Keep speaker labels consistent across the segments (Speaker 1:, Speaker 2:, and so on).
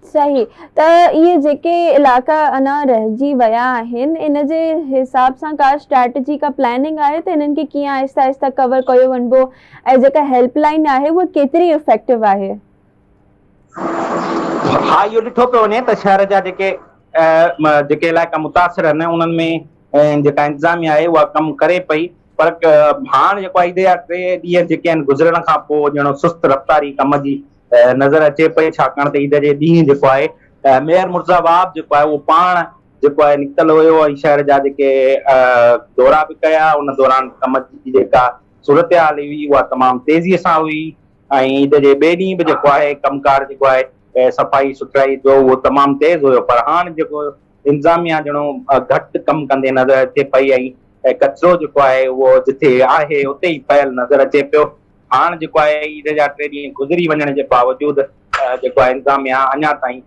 Speaker 1: صحيح ته اهي جيڪي علائقا اڃا رهجي ويا آهن ان جي حساب سان ڪا اسٽريٽجي ڪا پلاننگ آهي ته انهن کي ڪيئن آهستي آهستي ڪور ڪيو وڃبو ۽ جيڪا هيلپ لائن آهي اها ڪيتري افيڪٽو آهي؟
Speaker 2: ها اهو ڏٺو پيو وڃي ته شهر جا جيڪي جيڪي علائقا متاثر آهن انهن ۾ جيڪا انتظاميا آهي اها ڪم ڪري پئي پر هاڻ جيڪو آهي عيد جا ٽي ڏينهن جيڪي آهن گذرڻ کان پوء ڄڻ سست رفتاري ڪم جي نظر اچي پئي ڇاڪاڻ ته عيد جي ڏينهن جيڪو آهي ميئر مرتضيٰ وهاب جيڪو آهي اهو پاڻ جيڪو آهي نڪتل هيو ۽ شهر جا جيڪي دورا به ڪيا ان دوران ڪم جي جيڪا صورتحال هئي اها تمام تيزي سان هئي ۽ عيد جي ٻئي ڏينهن به جيڪو آهي ڪم ڪار جيڪو آهي صفائي سٿرائي جو اهو تمام تيز هيو پر هاڻ جيڪو انتظاميا ڄڻو گهٽ ڪم ڪندي نظر اچي پئي ۽ ڪچرو جيڪو آهي اهو جتي آهي اتي ئي پيل نظر اچي پيو هاڻ جيڪو آهي عيد جا ٽي ڏينهن گذري وڃڻ جي باوجود جيڪو آهي انتظاميا اڃا تائين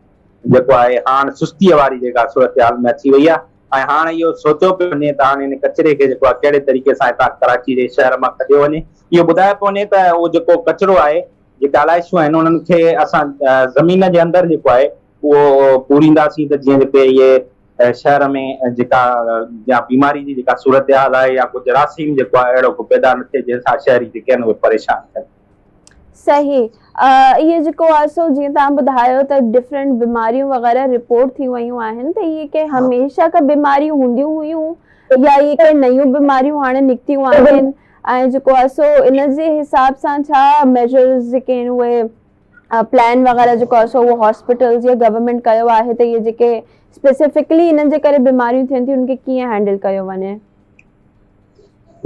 Speaker 2: جيڪو آهي هاڻ سستيء واري جيڪا صورتحال ۾ اچي وئي آهي ۽ هاڻ اهو سوچيو پيو وڃي ته هاڻ ان ڪچري کي جيڪو آهي ڪهڙي طريقي سان هتان ڪراچي جي شهر مان ڪڍيو وڃي اهو ٻڌايو پيو وڃي ته اهو جيڪو ڪچرو آهي جيڪي آلائشون آهن انهن کي اسان زمين جي اندر جيڪو آهي اهو پورينداسين ته جيئن جيڪي اهي شهر ۾ جيڪا يا بيماري جي جيڪا صورتحال آهي يا ڪو جراثيم جيڪو آهي اهڙو ڪو پيدا نه ٿئي جنهن سان شهري جيڪي آهن اهي پريشان ٿين.
Speaker 1: صحيح اهي جيڪو آهي سو جيئن توهان ٻڌايو ته ڊفرنٽ بيماريون وغيره رپورٽ ٿي ويون آهن ته اهي ڪي هميشه کان بيماريون هونديون هيون يا اهي ڪي نيون بيماريون هاڻي نڪتيون آهن ۽ جيڪو آهي سو ان جي حساب سان ڇا ميجرز جيڪي آهن اهي پلان وغيره جيڪو آهي سو اهو هاسپيٽلز يا گورنمينٽ ڪيو آهي ته اهي جيڪي اسپيسيفڪلي انهن جي ڪري بيماريون ٿين ٿيون انهن کي ڪيئن هينڊل ڪيو وڃي.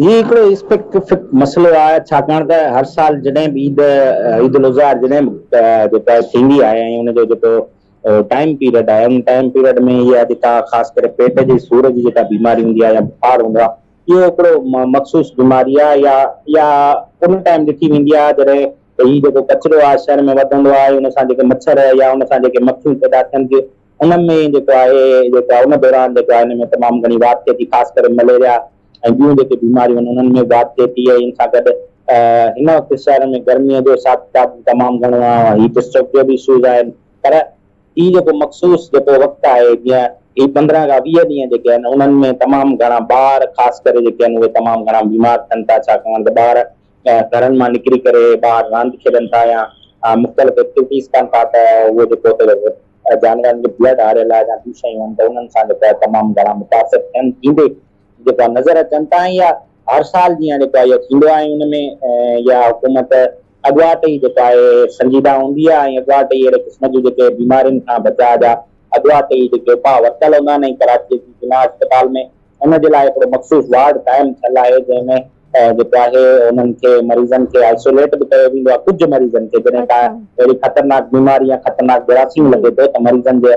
Speaker 2: هي هڪڙو اسپيڪفڪ مسئلو آهي ڇاڪاڻ ته هر سال جڏهن به عيد عيد الاضحيٰ جڏهن به جيڪا ٿيندي آهي ۽ ان جو جيڪو ٽائيم پيريڊ آهي ان ٽائيم پيريڊ ۾ اها جيڪا خاص ڪري پيٽ جي سور جي جيڪا بيماري هوندي آهي يا بخار هوندو آهي اهو هڪڙو مخصوص بيماري آهي يا اها ان ٽائيم ڏٺي ويندي آهي جڏهن ته هي جيڪو ڪچرو آهي شهر ۾ وڌندو آهي ان سان جيڪي مڇر يا ان سان جيڪي مکيون پيدا ٿين ٿيون انهن ۾ جيڪو آهي جيڪو آهي ان دوران جيڪو آهي ان ۾ تمام گهڻي واڌ ٿئي ٿي خاص ڪري مليريا ۽ ٻيون جيڪي بيماريون آهن انهن ۾ واڌ ٿئي ٿي ۽ ان سان گڏ هن وقت شهر ۾ گرميء جو حساب ڪتاب به تمام گهڻو آهي هيٽ اسٽروڪ جو به اشوز آهن پر هي جيڪو مخصوص جيڪو وقت آهي جيئن هي 15 کان 20 ڏينهن جيڪي آهن انهن ۾ تمام گهڻا ٻار خاص ڪري جيڪي آهن اهي تمام گهڻا بيمار ٿين ٿا ڇاڪاڻ ته ٻار گهرن مان نڪري ڪري ٻاهر راند کيڏن ٿا يا مختلف ايڪٽيوٽيز ڪن ٿا ته اهو جيڪو اتي جانورن جو بلڊ هاريل آهي يا ٻيون شيون آهن ته انهن سان جيڪو آهي تمام گهڻا متاثر ٿين ٿيندي جيڪو آهي نظر اچن ٿا ۽ اها هر سال جيان جيڪو آهي اهو ٿيندو آهي ان ۾ اها حڪومت اڳواٽ ئي جيڪو آهي سنجيده هوندي آهي ۽ اڳواٽ ئي اهڙي قسم جون جيڪي بيمارين کان بچاء جا اڳواٽ ئي جيڪي اپاء ورتل هوندا آهن ۽ ڪراچي جي جناح اسپتال ۾ ان جي لاء هڪڙو مخصوص وارڊ قائم ٿيل آهي جنهن ۾ جيڪو آهي انهن کي مريضن کي آئسوليٽ به ڪيو ويندو آهي ڪجهه مريضن کي جڏهن ڪا اهڙي خطرناڪ بيماري يا خطرناڪ جراثيم لڳي ٿو ته مريضن جي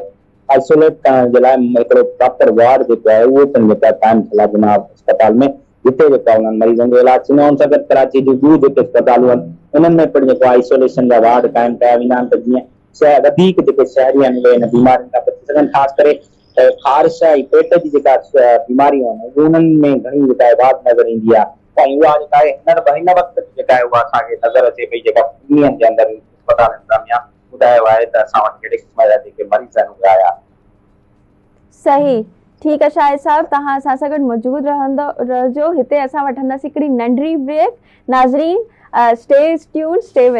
Speaker 2: آئسوليٽ ڪرڻ جي لاء هڪڙو پراپر وارڊ جيڪو آهي اهو پڻ جيڪو آهي قائم ٿيل آهي جناح اسپتال ۾ جتي جيڪو آهي انهن مريضن جو علاج ٿيندو آهي ان سان گڏ ڪراچي جون ٻيون جيڪي اسپتالون آهن انهن ۾ پڻ جيڪو آهي آئسوليشن جا وارڊ قائم ڪيا ويندا آهن ته جيئن وڌيڪ جيڪي شهري آهن اهي هن بيمارين کان بچي سگهن خاص ڪري خارش ۽ پيٽ جي جيڪا بيماريون آهن انهن ۾ گهڻي جيڪا آهي واڌ نظر ايندي آهي ۽ اها جيڪا آهي هن هن وقت به جيڪا آهي اها اسان کي نظر اچي پئي جيڪا ڏينهن جي اندر اسپتال انتظاميا ٻڌايو آهي ته اسان وٽ ڪهڙي قسم جا جيڪي مريض آهن اهي آيا.
Speaker 1: صحيح ٺيڪ آ شاهد صاحب توهان اسان سان گڏ موجود رهندو رهجو هتي اسان وٺنداسين هڪڙي ننڍڙي بريڪ ناظرين اسٽي ٽيون اسٽي وٿ.